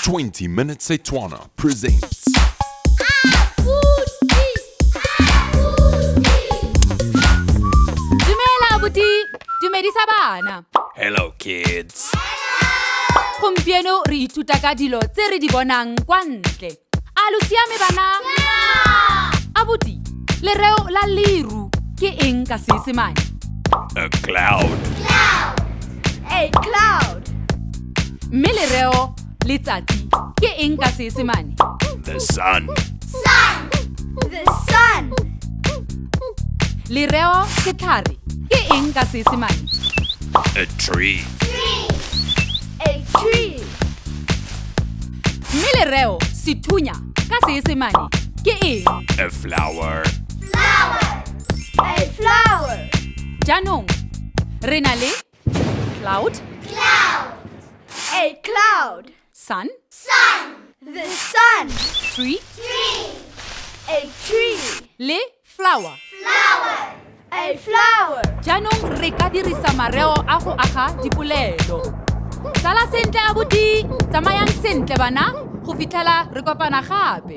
20 Minutes Setswana presents. Dumela abuti, dumedisa bana. Hello, kids. Gompieno re ithuta ka dilo tse re di bonang kwa ntle. A lo siame bana? Abuti, lereo la leru ke eng ka Seesemane? A cloud. A cloud. Mme lereo letsatsi ke eng ka Seesemane? The sun. The sun. Lereo setlhare ke eng ka Seesemane? A tree. A tree. Mme lereo sethunya ka Seesemane ke eng? A flower. A flower. Jaanong re na le cloud, A cloud. Sun, The sun. Tree A tree. Le flower. A flower. Jaanong re ka dirisa mareo a go aga dipolelo. Sala sentle abuti, tsamayang sentle bana go fitlhela re kopana gape.